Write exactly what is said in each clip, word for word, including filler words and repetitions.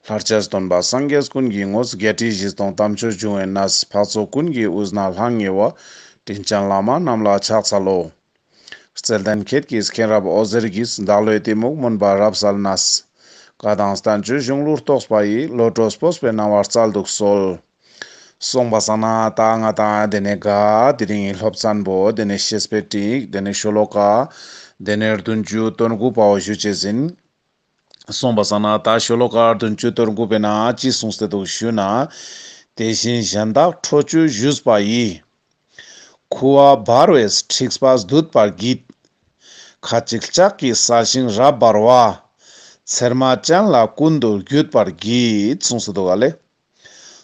ལྷར་བཅས་སྟོན་པ་སངས་རྒྱས་ཀུན་གྱི་ངོས། བརྒྱད་ཁྲི་བཞི་སྟོང་དམ་ཆོས་འབྱུང་བའི་གནས། འཕགས་ཚོགས་ཀུན་གྱི་དབུས་ན་ལྷང་ངེ་བ། དྲིན་ཅན་བླ་མ་རྣམས་ལ་ཕྱག་འཚལ་ལོ། བརྩེ་ལྡན་ཁྱེད་ཀྱིས་མཁྱེན་རབ་འོད་ཟེར་གྱིས། བདག་བློའི་གཏི་མུག་མུན་པ་རབ་བསལ་ནས། བཀའ་དང་བསྟན་བཅོས་གཞུང་ལུགས་རྟོགས་པ་ཡི། བློ་གྲོས་སྤོབས་པའི་སྣང་བ་སྩལ་དུ་གསོལ། སོང་པ་སང་ན་ད་ང་དང་དེ་ནས་ག་དེ་རིང་གི་སློབ་ཚན་པོ་དེ་ནས་བཤེས་པའི་སྤྲིངས་དེ་ནས་ཤོ་ལོ་ཀ་དེ་ནས་བདུན་ཅུ་དོན་དགུ་པའོ་ཞུ་ཅེས་ཡིན། སོང་པ་སང་ན་ད་ཤོ་ལོ་ཀ་བདུན་ཅུ་དོན་དགུ་པའི་ནང་ཅི་གསུངས་ཏེ་འདུག་ཞུ་ན། དེ་བཞིན་གཞན་དག་ཁྲོ་ཆུ་བཞུས་པ་ཡིས། ཁུ་བ་འབར་བས་འཁྲིགས་པ་སྡུད་པར་བགྱིད། ཁ་ཅིག་ལྕགས་ཀྱི་གསལ་ཤིང་རབ་འབར་བ། ཚེར་མ་ཅན་ལ་ཀུན་ཏུ་བརྒྱུད་པར་བགྱིད། གསུངས་སུ་འདུག་ག་ལེ།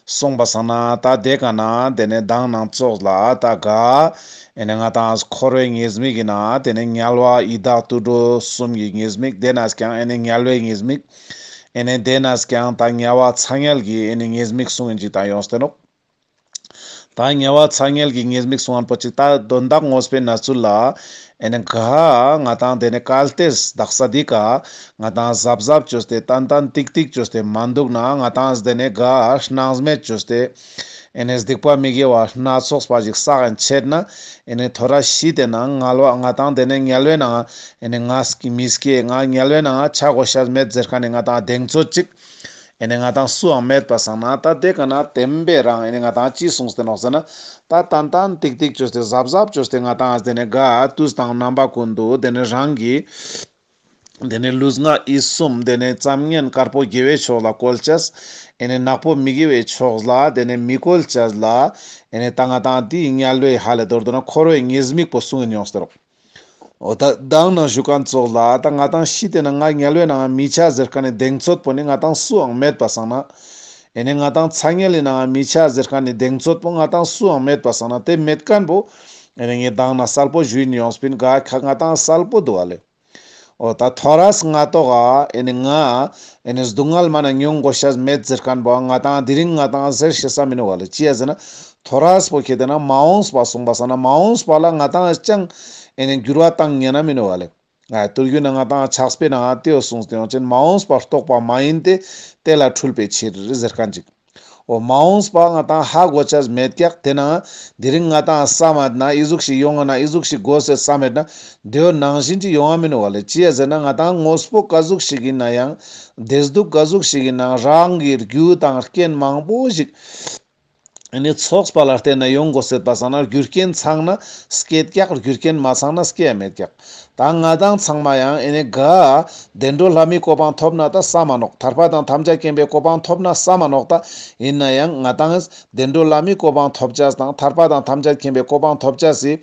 སོང་པ་སང་ན་ད་དེ་ག་ན་དེ་ནས་མདང་ནང་ཙོགས་ལ་ད་ག་ཨེ་ནས་ང་དང་འཁོར་བའི་ཉེས་དམིགས་ཡིན་ན་དེ་ནས་དམྱལ་བ་ཡི་དྭགས་དུད་འགྲོ་གསུམ་གྱི་ཉེས་དམིགས། དེ་ནས་ཀྱང་ཨེ་ནས་དམྱལ་བའི་ཉེས་དམིགས། ཨེ་ནས་དེ་ནས་ཀྱང་ད་དམྱལ་བ་ཚ་དམྱལ་གྱི་ཨེ་ནས་ཉེས་དམིགས་གསུངས་ཡིན་ཅིག་ད་ཡོངས་ཏེ་ནོག་ད་དམྱལ་བ་ཚ་དམྱལ་གྱི་ཉེས་དམིགས་གསུང་ངན་པོ་ཅིག་ད་དོན་དག་དངོས་པོའི་གནས་ཚུལ་ལ་ཨེ་ནི་ག་ང་དང་དེ་ནི་གལ་ཏེ་དག་ས་འདི་ཀ་ང་དང་གཟབ་གཟབ་བཅོས་ཏེ་ཏན་ཏན་ཏིག་ཏིག་བཅོས་ཏེ་མ་འདུག་ན་ང་དང་དེ་ནི་ག་སྣང་མེད་བཅོས་ཏེ་ཨེ་ནི་སྡིག་པ་མི་དགེ་བ་སྣ་ཚོགས་པ་ཞིག་བསགས་ཡིན་ཆེད་ན་ཨེ་ནི་ཐོ་རས་ཤི་ཏེ་ན་ང་ལོ་ང་དང་དེ་ནི་དམྱལ་བའི་ནང་ཨེ་ནི་ང་སྐྱེ་མི་སྐྱེ་ང་དམྱལ་བའི་ནང་ཆ་དགོས་ཤེས་མེད་ཟེར་མཁན་ནི་ང་དང་གདེང་ཚོད་ཅིག་ཨེ་ནི་ང་དང་སུའང་མེད་པ་སང་ན་ད་དེ་ཀ་ན་བསྟན་པའི་རང་ཨེ་ནི་ང་དང་ཅི་གསུངས་ཏེ་ནོག་ཟེར་ན། ད་ཏན་ཏན་ཏིག་ཏིག་བཅོས་ཏེ་གཟབ་གཟབ་བཅོས་ཏེ་ང་དང་དེ་ནི་ག་དུས་དང་རྣམ་པ་ཀུན་ཏུ་དེ་ནི་རང་གི་དེ་ནི་ལུས་ངག་ཡིད་གསུམ་དེ་ནི་ཙམ་ཉན་དཀར་པོ་དགེ་བའི་ཕྱོགས་ལ་བཀོལ་ཅེས། ཨེ་ནི་ནག་པོ་མི་དགེ་བའི་ཕྱོགས་ལ་དེ་ནི་མི་བཀོལ་ཅེས་ལ་ཨེ་ནི་ད་ང་དང་དེའི་དམྱལ་བའི་ཧ་ལས་མདོར་བསྡུ་ན་འཁོར་བའི་ཉེས་དམིགས་པོ་གསུངས་ཡིན་ཡོངས་ཏེ་རོགས། འོ་ད་མདང་ནང་ཞུ་མཁན་ཙོགས་ལ་ད་ང་དང་ཤི་ཏེ་ན་ང་དམྱལ་བའི་ནང་མི་ཆ་ཟེར་མཁན་ནི་གདེང་ཚོད་པོ་ནི་ང་དང་སུའང་མེད་པ་སང་ན། ཨེ་ནི་ང་དང་ཚ་དམྱལ་ལི་ནང་མི་ཆ་ཟེར་མཁན་ནི་གདེང་ཚོད་པོ་ང་དང་སུའང་མེད་པ་སང་ན་དེ་མེད་མཁན་པོ་ཨེ་ནི་ངས་མདང་ནང་གསལ་པོ་ཞུས་ནི་ཡོངས་པིན་ག་ཁ་ང་དང་གསལ་པོ་འདུག་བ་ལེ། འོ་ད་ཐོ་རས་ང་ཏོག་ག་ཨེ་ནི་ང་ཨེ་ནི་སྡུག་བསྔལ་མ་ན་མྱོང་དགོས་ཤེས་མེད་ཟེར་མཁན་པོ་ང་དང་དེ་རིང་ང་དང་ཟེར་ཤེས་ས་མི་ནུག་བ་ལེ། ཅི་ཡ་ཟེར་ན་ཐོ་རས་པོ་ཁྱེད་དེ་ན་མ་འོངས་པ་གསུངས་པ་སང་ན་མ་འོངས་པ་ལ་ང་དང་ཅང་ཨེ་ནི་འགྱུར་བ་བཏང་ཉན་ན་མི་ནུག་བ་ལེ། ང་ཏུར་རྒྱུ་ན་ང་དང་ཕྱག་དཔེ་ནང་དེའོ་གསུངས་ཏེ་ཡོང་ཅན་མ་འོངས་པ་རྟོགས་པ་མ་ཡིན་ཏེ་དེ་ལ་འཁྲུལ་པའི་ཕྱིར་ཟེར་མཁན་ཅིག་འོ་མ་འོངས་པ་ང་དང་ཧ་གོ་ཆ་མེད་ཀྱག་དེ་ན་དེ་རིང་ང་དང་བསམ་མེད་ན་ཨི་ཟུག་ཞིག་ཡོང་ང་ན་ཨི་ཟུག་ཞིག་དགོས་ཟེར་བསམ་མེད་ན་དེའོ་ནང་བཞིན་ཅིག་ཡོང་ང་མི་ནུག་བ་ལེ། ཅི་ཡ་ཟེར་ན་ང་དང་དངོས་པོ་ག་ཟུག་ཞིག་ཡིན་ན་ཡང་བདེ་སྡུག་ག་ཟུག་ཞིག་ཡིན་ན་རང་གི་རྒྱུ་དང་རྐྱེན་མང་པོ་ཞིག་ཨེ་ནི་ཚོགས་པ་ལ་བརྟེན་ན་ཡོང་དགོས་ཟེར་པ་སང་ན་རྒྱུ་རྐྱེན་ཚང་ན་སྐྱེད་ཀྱག་རྒྱུ་རྐྱེན་མ་ཚང་ན་སྐྱེ་ཡ་མེད་ཀྱག་ད་ང་དང་ཚང་མ་ཡང་ཨེ་ནི་ག་བདེ་འགྲོ་ལྷ་མིའི་གོ་འཕང་ཐོབ་ན་ད་བསམ་མ་ནོག་ཐར་པ་དང་ཐམས་ཅད་མཁྱེན་པའི་གོ་འཕང་ཐོབ་ན་བསམ་མ་ནོག་ད་ཡིན་ན་ཡང་ང་དང་བདེ་འགྲོ་ལྷ་མིའི་གོ་འཕང་ཐོབ་ཅེས་དང་ཐར་པ་དང་ཐམས་ཅད་མཁྱེན་པའི་གོ་འཕང་ཐོབ་ཅེས་སི་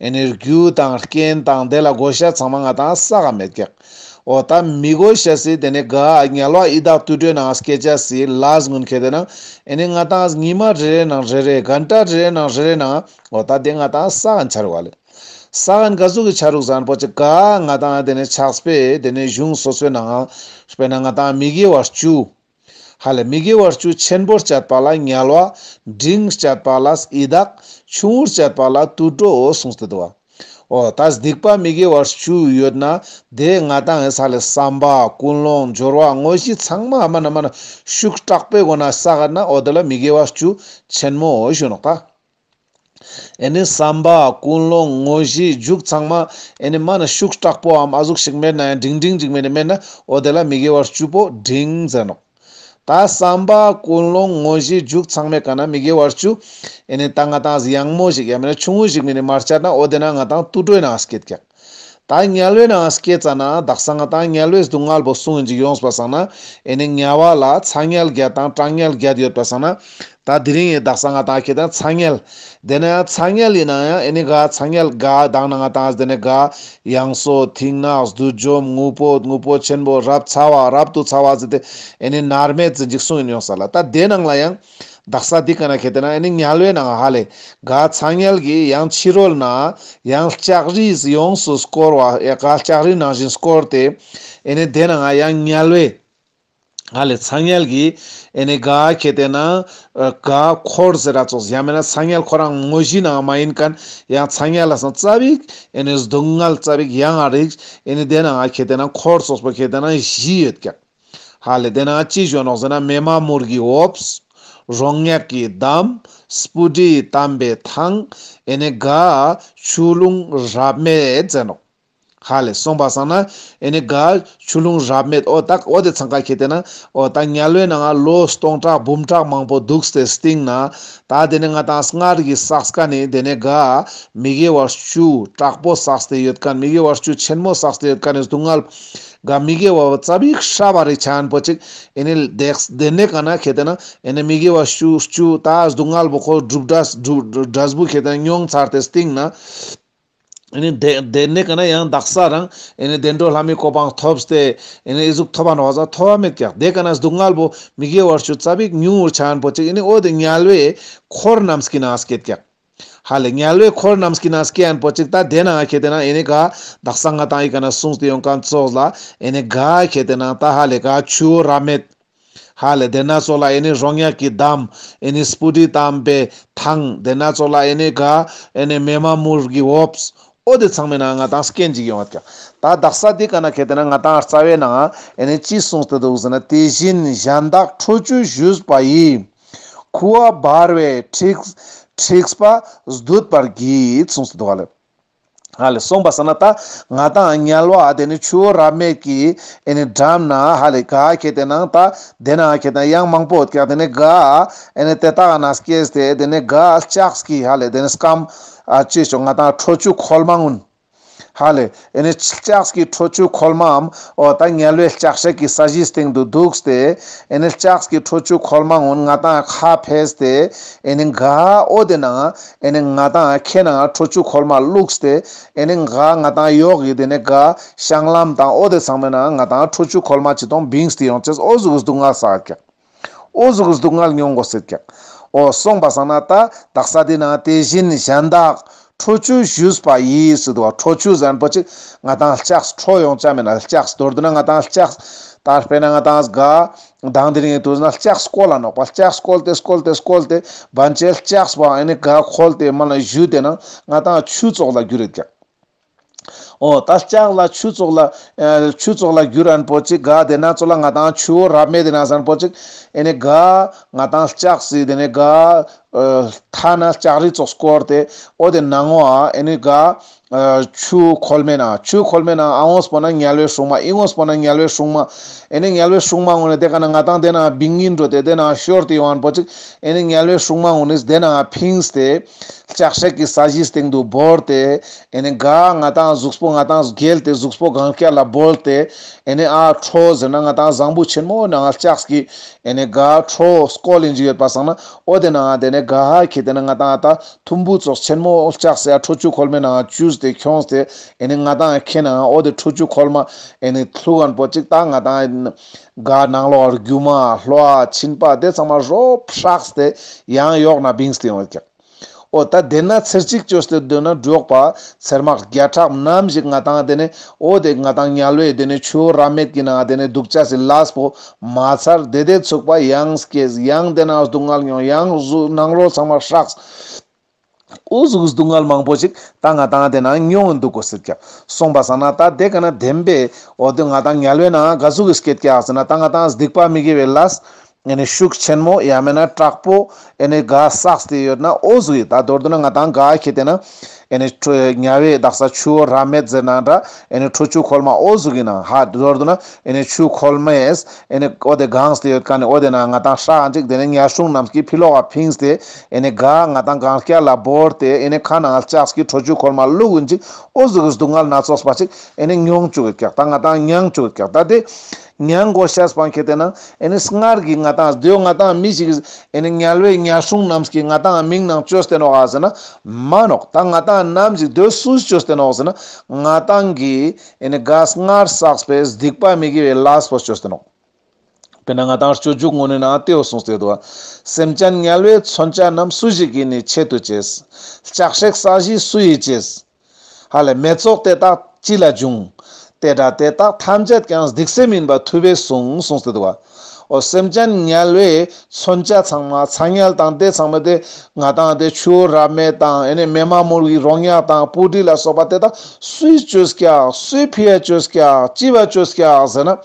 ཨེ་ནི་རྒྱུ་དང་རྐྱེན་དང་དེ་ལ་དགོས་ཤེས་ཚང་མ་ང་དང་བསགས་མེད་ཀྱག་འོ་ད་མི་དགོས་ཤེས་སི་དེ་ནི་ག་དམྱལ་བ་ཡི་དྭགས་དུད་འགྲོའི་ནང་སྐྱེ་ཅེས་སི་ལས་ངན་ཁྱེད་དེ་ན་ཨེ་ནི་ང་དང་ཉི་མ་རེ་རེ་ནང་རེ་རེ་གན་ཊ་རེ་རེ་ནང་རེ་རེ་ནང་འོ་ད་དེ་ང་དང་བསགས་ཆ་རུག་བ་ལེ། བསགས་ག་ཟུག་གི་ཆ་རུག་ཟེར་ན་པོ་ཅིག་ག་ང་དང་དེ་ནི་ཕྱག་དཔེ་དེ་ནི་གཞུང་སོ་སོའི་ནང་དཔེར་ན་ང་དང་མི་དགེ་བ་བཅུ། ཧ་ལེ་མི་དགེ་བ་བཅུ་ཆེན་པོར་སྤྱད་པ་ལ་དམྱལ་བ། འབྲིང་སྤྱད་པ་ལ་ཡི་དྭགས། ཆུང་ངུར་སྤྱད་པ་ལ་དུད་འགྲོ་གསུངས་ཏེ་འདུག་བ། འོ་ད་སྡིག་པ་མི་དགེ་བ་བཅུ་ཡོད་ན་དེ་ང་དང་ཧ་ལེ་བསམ་པ་ཀུན་སློང་སྦྱོར་བ་དངོས་གཞི་ཚང་མ་མ་ན་མ་ན་ཤུགས་དྲག་པོའི་སྒོ་ན་བསགས་ན་འོ་དེ་ལ་མི་དགེ་བ་བཅུ་ཆེན་མོ་ཞུ་ནོག་ད། ཨེ་ནི་བསམ་པ་ཀུན་སློང་དངོས་གཞི་མཇུག་ཚང་མ་ཨེ་ནི་མ་ན་ཤུགས་དྲག་པོའམ་ཨ་ཟུག་ཞིག་མེད་ན་ཡང་འབྲིང་འབྲིང་ཅིག་མེད་ན་མེད་ན་འོ་དེ་ལ་མི་དགེ་བ་བཅུ་པོ་འབྲིང་ཟེར་ནོག་ད་བསམ་པ་ཀུན་སློང་དངོས་གཞི་མཇུག་ཚང་མའི་ཀ་ན་མི་དགེ་བ་བཅུ་ཨེ་ནི་ད་ང་དང་ཡང་མོ་ཞིག་ཡང་མེད་ན་ཆུང་ངུ་ཞིག་མེད་ནི་མར་བཅད་ན་འོ་དེ་ན་ང་དང་དུད་འགྲོའི་ནང་སྐྱེད་ཀྱག་ད་དམྱལ་བའི་ནང་སྐྱེས་ཙ་ན་དག་ས་ང་དང་དམྱལ་བའི་སྡུག་བསྔལ་པོ་གསུང་ཡིན་ཅིག་ཡོངས་པ་སང་ན་ཨེ་ནི་དམྱལ་བ་ལ་ཚ་དམྱལ་བརྒྱད་དང་གྲང་དམྱལ་བརྒྱད་ཡོད་པ་སང་ན་ད་དེ་རིང་ཡི་དག་ས་ང་དང་ཁྱེད་དང་ཚ་དམྱལ་དེ་ནས་ཚ་དམྱལ་ཡིན་ན་ཡང་ཨེ་ནི་ག་ཚ་དམྱལ་ག་དང་ན་ང་དང་དེ་ནས་ག་ཡང་སོ་ཐིག་ནག་བསྡུས་འཇོམས་དངོས་པོ་དངོས་པོ་ཆེན་པོ་རབ་ཚ་བ་རབ་ཏུ་ཚ་བ་ཟེར་ཏེ་ཨེ་ནི་མནར་མེད་ཟེར་ཅིག་གསུང་ཡིན་ཡོངས་ས་ལ་ད་དེ་ནང་ལ་ཡང་དག་ས་འདི་ཀ་ན་ཁྱེད་དེ་ན་ཨེ་ནི་དམྱལ་བའི་ནང་ཧ་ལེ་ག་ཚ་དམྱལ་གྱི་ཡང་ཕྱི་རོལ་ན་ཡང་ལྕགས་རིས་ཡོངས་སུ་བསྐོར་བ་ཡ་ག་ལྕགས་རི་ནང་བཞིན་བསྐོར་ཏེ་ཨེ་ནི་དེ་ནང་ཡང་དམྱལ་བའི་ཧ་ལེ་ཚ་དམྱལ་གྱི་ཨེ་ནི་ག་ཁྱེད་དེ་ན་ག་འཁོར་ཟེར་ར་ཙོགས་ཡང་མེད་ན་ཚ་དམྱལ་ཁོ་རང་དངོས་གཞི་ནང་མ་ཡིན་མཁན་ཡང་ཚ་དམྱལ་ལ་སང་ཙ་པིག་ཨེ་ནི་སྡུག་བསྔལ་ཙ་པིག་ཡང་ཨ་རིག་ཨེ་ནི་དེ་ནང་ཁྱེད་དེ་ན་འཁོར་ཙོགས་པོ་ཁྱེད་དེ་ན་བཞི་ཡོད་ཀྱག་ཧ་ལེ་དེ་ན་ཅི་ཞུ་ནོག་ཟེར་ན་མེ་མ་མུར་གྱི་འོབས། རོ་མྱགས་ཀྱི་འདམ། སྤུ་གྲིས་གཏམས་པའི་ཐང་། ཨེ་ནེ་ག་ཆུ་ཀླུང་རབ་མེད་ཟེར་ནོག་ཧ་ལེ་སོང་པ་སང་ན་ཨེ་ནེ་ག་ཆུ་ཀླུང་རབ་མེད་འོ་ད་འོ་དེ་ཚང་ཀ་ཁེ་ཏེ་ན་འོ་ད་དམྱལ་བའི་ནང་ལོ་སྟོང་ཕྲག་འབུམ་ཕྲག་མང་པོ་འདུག་སྟེ་སྟིང་ན་ད་དེ་ནེ་ང་ཏང་སྔར་གྱི་བསགས་མཁན་ནི་དེ་ནེ་ག་མི་དགེ་བ་བཅུ་དྲག་པོ་བསགས་ཏེ་ཡོད་མཁན་མི་དགེ་བ་བཅུ་ཆེན་མོ་བསགས་ཏེ་ཡོད་མཁན་ནི་སྡུག་བསྔལ་ག་མི་དགེ་བ་ཙ་པིག་ཧྲ་བ་རེ་ཆ་ཡན་པོ་ཅིག་ཨེ་ནེ་དེ་ནེ་ག་ན་ཁེ་ཏེ་ན་ཨེ་ནེ་མི་དགེ་བ་བཅུ་བཅུ་ད་སྡུག་བསྔལ་པོ་ཁོ་སྒྲུབ་འབྲས་སྒྲུབ་འབྲས་བུ་ཁེ་ཏེ་ན་མྱོང་ཚར་ཏེ་སྟིང་ན། ཨེ་ནེ་དེ་དེ་ནེ་ག་ན་ཡང་དག་ས་རང་ཨེ་ནེ་བདེ་འགྲོ་ལྷ་མིའི་གོ་འཕང་ཐོབ་སྟེ་ཨེ་ནེ་ཨི་ཟུག་ཐོབ་པ་ནོག་ཟ་ཐོབ་པ་མེད་ཀྱག་དེ་ག་ན་སྡུག་བསྔལ་པོ་མི་དགེ་བ་བཅུ་ཙ་པིག་ཉུང་ངུར་ཆ་ཡན་པོ་ཅིག་ཨེ་ནེ་འོ་དེ་དམྱལ་བའི་འཁོར་རྣམས་ཀྱི་ནང་སྐྱེད་ཀྱག་ཧ་ལེ་དམྱལ་བའི་འཁོར་རྣམས་ཀྱི་ནང་སྐྱེ་ཡན་པོ་ཅིག་ད་དེ་ནང་ཁེ་ཏེ་ན་ཨེ་ནེ་ག་དག་ས་ང་ཏང་ཨི་ཀ་ན་གསུངས་ཏེ་ཡོང་མཁན་ཙོགས་ལ་ཨེ་ནེ་ག་ཁེ་ཏེ་ན་ད་ཧ་ལེ་ག་ཆུ་བོ་རབ་མེད། ཧ་ལེ་དེ་ན་ཙོགས་ལ་ཨེ་ནེ་རོ་མྱགས་ཀྱི་འདམ། ཨེ་ནེ་སྤུ་གྲིས་གཏམས་པའི་ཐང་། དེ་ན་ཙོགས་ལ་ཨེ་ནེ་ག་ཨེ་ནེ་མེ་མ་མུར་གྱི་འོབས། འོ་དེ་ཚང་མའི་ནང་ང་ཏང་སྐྱེན་ཅིག་ཡོང་བ་ཀྱག་ད་དག་ས་དེ་ག་ན་ཁེ་ཏེ་ན་ང་ཏང་རྩ་བའི་ནང་ཨེ་ནེ་ཅི་གསུངས་ཏེ་འདུག་ཟེར་ན། དེ་བཞིན་གཞན་དག་ཁྲོ་ཆུ་བཞུས་པ་ཡིས། ཁུ་བ་འབར་བའི་འཁྲིགས་འཁྲིགས་པ་སྡུད་པར་བགྱིད། གསུངས་ཏེ་འདུག་ཧ་ལེ། ཧ་ལེ་སོང་པ་སང་ན་ད་ང་ཏང་དམྱལ་བ་དེ་ནེ་ཆུ་བོ་རབ་མེད་ཀྱི་ཨེ་ནེ་འགྲམ་ན་ཧ་ལེ་ག་ཁེ་ཏེ་ན་ད་དེ་ན་ཁེ་ཏེ་ན་ཡང་མང་པོ་ཡོད་ཀྱག་དེ་ནེ་ག་ཨེ་ནེ་དེ་དག་ན་སྐྱེས་ཏེ་དེ་ནེ་ག་ལྕགས་ཀྱི་ཧ་ལེ་དེ་ནེ་སྐམ་ཨ་ཅི་ཞུ་ང་ཏང་ཁྲོ་ཆུ་ཁོལ་མ་གུན། ཧ་ལེ་ཨེ་ནེ་ལྕགས་ཀྱི་ཁྲོ་ཆུ་ཁོལ་མའམ་འོ་ད་དམྱལ་བའི་ལྕགས་སྲེག་གི་ས་གཞིའི་སྟེང་དུ་འདུག་སྟེ་ཨེ་ནེ་ལྕགས་ཀྱི་ཁྲོ་ཆུ་ཁོལ་མ་གུན་ང་ཏང་ཁ་ཕེས་ཏེ་ཨེ་ནེ་ག་འོ་དེ་ནང་ཨེ་ནེ་ང་ཏང་ཁེ་ནང་ཁྲོ་ཆུ་ཁོལ་མ་བླུགས་ཏེ་ཨེ་ནེ་ག་ང་ཏང་ཡོག་གི་དེ་ནེ་ག་བཤང་ལམ་དང་འོ་དེ་ཚང་མའི་ནང་ང་ཏང་ཁྲོ་ཆུ་ཁོལ་མ་ཅི་ཏོང་བིངས་ཏེ་ཡོང་ཅེས་འོ་ཟུག་གི་སྡུག་བསྔལ་བསགས་ཀྱག་འོ་ཟུག་གི་སྡུག་བསྔལ་མྱོང་དགོས་སེད་ཀྱག་འོ་སོང་པ་སང་ན་ད་དག་ས་དེ་ན་དེ་བཞིན་གཞན་དག་ཁྲོ་ཆུ་བཞུས་པ་ཡིས་ཟེར་དུག་པ། ཁྲོ་ཆུ་ཟེར་ཁན་པོ་ཅིག་ང་ཏང་ལྕགས་ཁྲོ་ཡོང་ཅ་མེད་ན་ལྕགས་མདོར་བསྡུ་ན་ང་ཏང་ལྕགས་ད་དཔེར་ན་ང་ཏང་ག་དང་དེ་རིང་དུས་ན་ལྕགས་སྐོལ་ལ་ནོག་པ། ལྕགས་སྐོལ་ཏེ་སྐོལ་ཏེ་སྐོལ་ཏེ་བན་ཆེ་ལྕགས་པོ་ཨེ་ནེ་ག་ཁོལ་ཏེ་མ་ལ་བཞུས་ཏེ་ན་ང་ཏང་ཆུ་ཙོགས་ལ་འགྱུར་རེད་ཀྱག་འོ་ད་ལྕགས་ལ་ཆུ་ཙོགས་ལ་ཨ་ཆུ་ཙོགས་ལ་འགྱུར་རན་པོ་ཅིག་ག་དེ་ན་ཙོགས་ལ་ང་ཏང་ཆུ་བོ་རབ་མེད་དེ་ན་ཟན་པོ་ཅིག་ཨེ་ནེ་ག་ང་ཏང་ལྕགས་སི་དེ་ནེ་ག་ཨ་ཐ་ན་ལྕགས་རི་ཙོགས་སྐོར་ཏེ་འོ་དེ་ནང་ངོ་ཨ་ཨེ་ནེ་ག་ཨ་ཆུ་ཁོལ་མའི་ནང་ཆུ་ཁོལ་མའི་ནང་ཨ་འོངས་པོ་ན་དམྱལ་བའི་སྲུང་མ་ཨི་འོངས་པོ་ན་དམྱལ་བའི་སྲུང་མ་ཨེ་ནེ་དམྱལ་བའི་སྲུང་མ་ངོ་ནེ་དེ་ག་ན་ང་ཏང་དེ་ན་བིང་ངིན་འགྲོ་ཏེ་དེ་ན་ཤོར་ཏེ་ཡོང་བན་པོ་ཅིག་ཨེ་ནེ་དམྱལ་བའི་སྲུང་མ་ངོ་ནེ་དེ་ན་ཕིངས་ཏེ། ལྕགས་སྲེག་གི་ས་གཞིའི་སྟེང་དུ་བོར་ཏེ། ཨེ་ནེ་ག་ང་ཏང་གཟུགས་པོ་ང་ཏང་བརྒྱལ་ཏེ་གཟུགས་པོ་གན་རྐྱལ་ལ་བོར་ཏེ། ཨེ་ནེ་ཨ་ཁྲོ་ཟེར་ན་ང་ཏང་བཟང་པོ་ཆེན་མོ་ནང་ལྕགས་ཀྱི་ཨེ་ནེ་ག་ཁྲོ་སྐོལ་ལིན་ཅིག་ཡོད་པ་སང་ན་འོ་དེ་ནང་དེ་ནེ་ག་ཧ་ཁེ་དེ་ན་ང་ཏང་ཨ་ད་ཐུམ་བུ་ཙོགས་ཆེན་མོ་ལྕགས་སི་ཨ་ཁྲོ་ཆུ་ཁོལ་མའི་ནང་བཅུས་ཏེ་ཁྱོངས་ཏེ། ཨེ་ནེ་ང་ཏང་ཁེ་ན་འོ་དེ་ཁྲོ་ཆུ་ཁོལ་མ་ཨེ་ནེ་ཐུག་གན་པོ་ཅིག་ད་ང་ཏང་ག་ནང་ལོགས་རྒྱུ་མ་ལྷོ་ཨ་ཕྱིན་པ་དེ་ཚང་མ་རོབ་ཧྲགས་ཏེ་ཡང་ཡོག་ན་བིངས་ཏེ་ཡོང་ཀྱག་འོ་ད་དེ་ན་ཚེར་གཅིག་བཅོས་ཏེ་སྡོད་ན་འགྲོགས་པ་ཚེར་མ་བརྒྱ་ཕྲག་ནམ་ཞིག་ང་ཏང་དེ་ནེ་འོ་དེ་ང་ཏང་དམྱལ་བའི་དེ་ནེ་ཆུ་བོ་རབ་མེད་ཀྱི་ནང་དེ་ནེ་འདུག་ཅེས་སི་ལས་པོ་མ་ཚར་དེ་དེ་ཚུགས་པ་ཡང་སྐྱེས་ཡང་དེ་ན་སྡུག་བསྔལ་མྱོང་ཡང་གཟུགས་ནང་རོ་ཚང་མ་ཧྲགས། འོ་ཟུག་སྡུག་བསྔལ་མང་པོ་ཞིག་ད་ང་ཏང་དེ་ན་མྱོང་འདུག་གོ་སྲིད་ཀྱག་སོང་པ་སང་ན་ད་དེ་ག་ན་བདེན་པའི་འོ་དེ་ང་ཏང་དམྱལ་བའི་ནང་ག་ཟུག་གི་སྐྱེད་ཀྱག་ཟེར་ན་ད་ང་ཏང་སྡིག་པ་མི་དགེ་བའི་ལས། ཨེ་ནེ་ཤུགས་ཆེན་མོ་ཡང་མེད་ན་དྲག་པོ་ཨེ་ནེ་ག་བསགས་ཏེ་ཡོད་ན་འོ་ཟུག་ཡིན། ད་མདོར་བསྡུ་ན་ང་ཏང་ག་ཁེ་དེ་ན་ཨེ་ནེ་ཁྲོ་དམྱལ་བའི་དག་ས་ཆུ་བོ་རབ་མེད་ཟེར་ན་འདྲ་ཨེ་ནེ་ཁྲོ་ཆུ་ཁོལ་མ་འོ་ཟུག་ཡིན་ན་ཧ་མདོར་བསྡུ་ན་ཨེ་ནེ་ཆུ་ཁོལ་མའི་ཨེ་ནེ་འོ་དེ་གངས་ཏེ་ཡོད་མཁན་ནི་འོ་དེ་ན་ང་ཏང་ཧྲག་ཅིག་དེ་ནེ་དམྱལ་སྲུང་རྣམས་ཀྱིས་ཕི་ལོག་ག་ཕིངས་ཏེ་ཨེ་ནེ་ག་ང་ཏང་གན་རྐྱལ་ལ་བོར་ཏེ་ཨེ་ནེ་ཁ་ནང་ལྕགས་ཀྱི་ཁྲོ་ཆུ་ཁོལ་མ་བླུགས་ཡིན་ཅིག་འོ་ཟུག་གི་སྡུག་བསྔལ་སྣ་ཚོགས་པ་ཅིག་ཨེ་ནེ་མྱོང་བཅུག་གི་ཀྱག་ད་ང་ཏང་མྱང་བཅུག་གི་ཀྱག་ད་དེ་མྱང་དགོས་ཤེས་པོ་ཁེ་དེ་ན་ཨེ་ནེ་སྔར་གྱི་ང་ཏང་དེའོ་ང་ཏང་མི་ཞིག་ཨེ་ནེ་དམྱལ་བའི་དམྱལ་སྲུང་རྣམས་ཀྱིས་ང་ཏང་མིང་ནང་བཅོས་ཏེ་ནོག་ཨ་ཟེར་ན་མ་ནོག་ད་ང་ཏང་ནམ་ཞིག་དེའོ་སུས་བཅོས་ཏེ་ནོག་ཟེར་ན་ང་ཏང་གི་ཨེ་ནེ་ག་སྔར་བསགས་པའི་སྡིག་པ་མི་དགེ་བའི་ལས་པོ་བཅོས་ཏེ་ནོག་དཔེར་ན་ང་ཏང་སྤྱོད་འཇུག་ངོ་ནས་ན་དེའོ་གསུངས་ཏེ་འདུག་པ། སེམས་ཅན་དམྱལ་བའི་མཚོན་ཆ་རྣམས། སུ་ཞིག་གིས་ནི་ཆེད་དུ་བྱས། ལྕགས་སྲེག་ས་གཞི་སུ་ཡིས་བྱས། ཧ་ལས་མེ་ཚོགས་དེ་དག་ཅི་ལ་འབྱུང་། དེ་འདྲ་དེ་དག་ཐམས་ཅད་ཀྱང་སྡིག་སེམས་ཡིན་པ་ཐུབ་པས་གསུངས། གསུངས་ཏེ་འདུག་པ། འོ་སེམས་ཅན་དམྱལ་བའི་མཚོན་ཆ་ཚང་མ་ཚ་དམྱལ་དང་དེ་ཚང་མ་དེ་ང་ཏང་དེ་ཆུ་བོ་རབ་མེད་དང་ཨེ་ནེ་མེ་མ་མུར་གྱི་རོ་མྱགས་དང་སྤུ་གྲི་ལ་སོགས་པ་དེ་དག་སུས་བཅོས་ཀྱག་སུས་ཕི་ཡ་བཅོས་ཀྱག་ཅི་བ་བཅོས་ཀྱག་ཟེར་ན།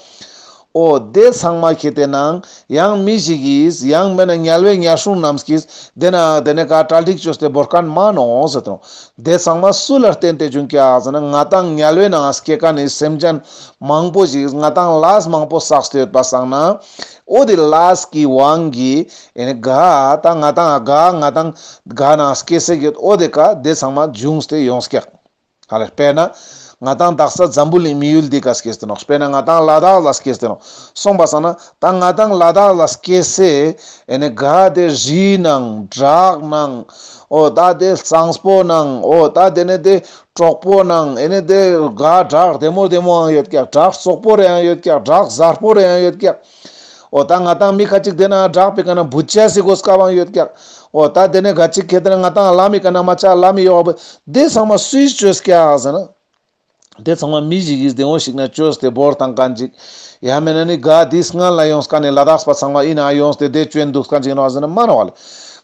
འོ་དེ་ཚང་མ་ཁེ་ཏེ་ནང་ཡང་མི་ཞིག་གིས་ཡང་མེད་ན་དམྱལ་བའི་དམྱལ་སྲུང་རྣམས་ཀྱིས་དེ་ན་དེ་ནས་ག་གྲ་སྒྲིག་བཅོས་ཏེ་བོར་མཁན་མ་ནོག་ཟེར་ཏེ་ནོག། དེ་ཚང་མ་སུ་ལ་བརྟེན་ཏེ་བྱུང་ཀྱག་ཟེར་ན། ང་ཏང་དམྱལ་བའི་ནང་སྐྱེ་མཁན་ནི་སེམས་ཅན་མང་པོ་ཞིག་ང་ཏང་ལས་མང་པོ་བསགས་ཏེ་ཡོད་པ་སང་ན། འོ་དེ་ལས་ཀྱི་དབང་གིས་ཨེ་ནི་ག་ད་ང་ཏང་ག་ང་ཏང་ག་ནང་སྐྱེ་ས་ཡོད། འོ་དེ་ཀ་དེ་ཚང་མ་འབྱུང་སྟེ་ཡོང་ཀྱག། ཧ་ལེ། དཔེར་ན་ང་ཏང་དག་ས་འཛམ་བུ་གླིང་མི་ཡུལ་འདི་ཀ་སྐྱེས་ཏེ་ནོག། དཔེར་ན་ང་ཏང་ལ་དྭགས་ལ་སྐྱེས་ཏེ་ནོག། སོང་པ་སང་ན་ད་ང་ཏང་ལ་དྭགས་ལ་སྐྱེ་སའི་ཨེ་ནི་ག་དེ་རི་ནང་བྲག་ནང་འོ་ད་དེ་གཙང་པོ་ནང་འོ་ད་དེ་ནས་དེ་གྲོག་པོ་ནང་ཨེ་ནི་དེ་ག་བྲག་བདེ་མོ་བདེ་མོའང་ཡོད་ཀྱག། བྲག་བཙོག་པོ་རེའང་ཡོད་ཀྱག། བྲག་གཟར་པོ་རེའང་ཡོད་ཀྱག། འོ་ད་ང་ཏང་མི་ཁ་ཅིག་དེ་ན་བྲག་པའི་ཀ་ན་བུ་ཆ་སི་གོ་སྐབས་ཡོད་ཀྱག། འོ་ད་དེ་ནས་ག་ཅིག་ཁེ་ཏེ་ན་ང་ཏང་ལམ་མི་ཀ་ན་མ་ཆ་ལམ་མི་ཡོག་པ་དེ་ཚང་མ་སུས་བཅོས་ཀྱག་ཟེར་ན། དེ་ཚང་མ་མི་ཞིག་གིས་དེ་འོ་ཞིག་ན་བཅོས་ཏེ་བོར་བཏང་མཁན་ཅིག། ཡང་མེད་ན་ནི་ག་དེ་སྔ་ལ་ཡོངས་མཁན་ནི་ལ་དྭགས་པ་ཚང་མ་ཨི་ན་ཡོངས་ཏེ་དེ་བཅོས་འདུག་མཁན་ཅིག་ནོག་ཟེར་ན་མ་ནོག་ལེ།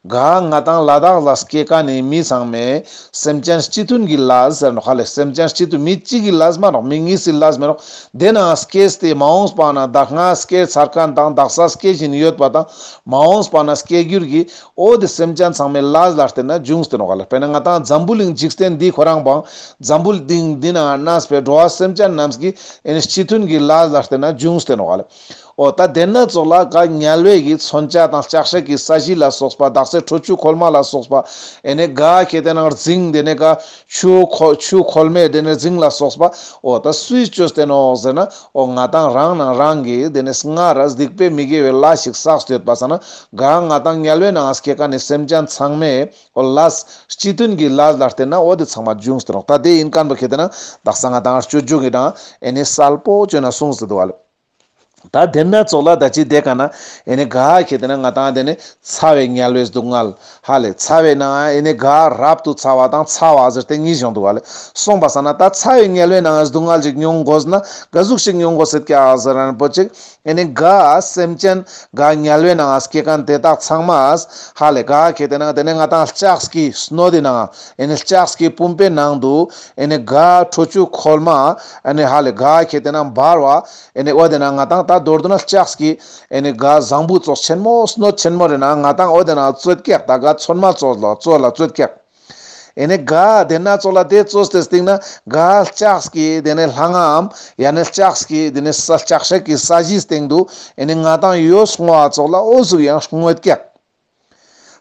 ག་ང་ཏང་ལ་དྭགས་ལ་སྐྱེ་མཁན་ནི་མི་ཚང་མས་སེམས་ཅན་སྤྱི་མཐུན་གྱི་ལས་ཟེར་ནོག་ཧ་ལེ། སེམས་ཅན་སྤྱི་མཐུན་མི་གཅིག་གི་ལས་མ་ནོག། མི་གཉིས་སི་ལས་མ་ནོག། དེ་ན་སྐྱེས་ཏེ་མ་འོངས་པ་ན་ད་སྔ་སྐྱེས་ཚར་མཁན་དང་དག་ས་སྐྱེ་བཞིན་ཡོད་པ་དང་མ་འོངས་པ་ན་སྐྱེ་འགྱུར་གྱི་འོ་དེ་སེམས་ཅན་ཚང་མའི་ལས་ལ་བརྟེན་ན་འབྱུང་སྟེ་ནོག་ལེ། དཔེར་ན་ང་ཏང་འཛམ་བུ་གླིང་འཇིག་རྟེན་འདི་ཁོ་རང་བང་འཛམ་བུ་གླིང་འདི་ན་གནས་པའི་འགྲོ་བ་སེམས་ཅན་རྣམས་ཀྱི་ཨེ་ནི་སྤྱི་མཐུན་གྱི་ལས་ལ་བརྟེན་ན་འབྱུང་སྟེ་ནོག་ལེ། འོ་ད་དེ་ན་ཙོགས་ལ་ག་དམྱལ་བའི་གི་མཚོན་ཆ་དང་ལྕགས་སྲེག་གི་ས་གཞི་ལ་སོགས་པ་དག་ས་ཁྲོ་ཆུ་ཁོལ་མ་ལ་སོགས་པ་ཨེ་ནི་ག་ཁེ་ཏེ་ན་རྫིང་དེ་ནས་ག་ཆུ་ཁོ་ཆུ་ཁོལ་མའི་དེ་ནས་རྫིང་ལ་སོགས་པ་འོ་ད་སུས་བཅོས་ཏེ་ནོག་ཟེར་ན། འོ་ང་ཏང་རང་ནང་རང་གི་དེ་ནས་སྔ་ར་སྡིག་པའི་མི་དགེ་བའི་ལས་ཤིག་བསགས་ཏེ་ཡོད་པ་སང་ན་ག་ང་ཏང་དམྱལ་བའི་ནང་སྐྱེ་མཁན་ནི་སེམས་ཅན་ཚང་མས་འོ་ལས་སྤྱི་མཐུན་གྱི་ལས་ལ་བརྟེན་ན་འོ་དེ་ཚང་མ་འབྱུང་སྟེ་ནོག། ད་དེ་ཡིན་མཁན་པོ་ཁེ་ཏེ་ན་དག་ས་ང་ཏང་སྤྱོད་འཇུག་གི་ནང་ཨེ་ནི་གསལ་པོ་བཅོས་ན་གསུངས་ཏེ་འདུག་ལེ། ད་དེ་ན་ཙོགས་ལ་ད་ཅི་དེ་ཀ་ན་ཨེ་ནི་ག་ཁེ་ཏེ་ན་ང་ཏང་དེ་ནི་ཚ་བའི་དམྱལ་བའི་སྡུག་བསྔལ་ཧ་ལེ། ཚ་བའི་ནང་ཨེ་ནི་ག་རབ་ཏུ་ཚ་བ་དང་ཚ་བ་ཟེར་ཏེ་གཉིས་བྱུང་འདུག་ལེ། སོང་པ་སང་ན་ད་ཚ་བའི་དམྱལ་བའི་ནང་སྡུག་བསྔལ་ཅིག་མྱོང་དགོས་ན་ག་ཟུག་ཞིག་མྱོང་དགོས་སེད་ཀྱག་ཟེར་ན་པོ་ཅིག་ཨེ་ནི་ག་སེམས་ཅན་ག་དམྱལ་བའི་ནང་སྐྱེ་མཁན་དེ་དག་ཚང་མ་ཧ་ལེ་ག་ཁེ་ཏེ་ན་དེ་ནས་ང་ཏང་ལྕགས་ཀྱི་སྣོད་དེ་ནང་ཨེ་ནི་ལྕགས་ཀྱི་བུམ་པའི་ནང་དུ་ཨེ་ནི་ག་ཁྲོ་ཆུ་ཁོལ་མ་ཨེ་ནི་ཧ་ལེ་ག་ཁེ་ཏེ་ན་འབར་བ། ཨེ་ནི་འོ་དེ་ན་ང་ཏང་ད་མདོར་བསྡུ་ན་ལྕགས་ཀྱི་ཨེ་ནི་ག་ཟངས་བུ་ཙོགས་ཆེན་མོ་སྣོད་ཆེན་མོ་རེ་ན་ང་ཏང་འོ་དེ་ན་བཙོད་ཀྱག། ད་ག་ཚོད་མ་ཙོགས་ལ་ཙོགས་ལ་བཙོད་ཀྱག། ཨེ་ནི་ག་དེ་ན་ཙོགས་ལ་དེ་བཙོས་ཏེ་སྟེང་ན་ག་ལྕགས་ཀྱི་དེ་ནས་ལྷ་ང་འམ་ཡང་ན་ལྕགས་ཀྱི་དེ་ནས་ས་ལྕགས་སྲེག་གི་ས་གཞིའི་སྟེང་དུ་ཨེ་ནི་ང་ཏང་ཡོས་བསྔོ་བ་ཙོགས་ལ་འོ་ཟུག་ཡང་བསྔོད་ཀྱག།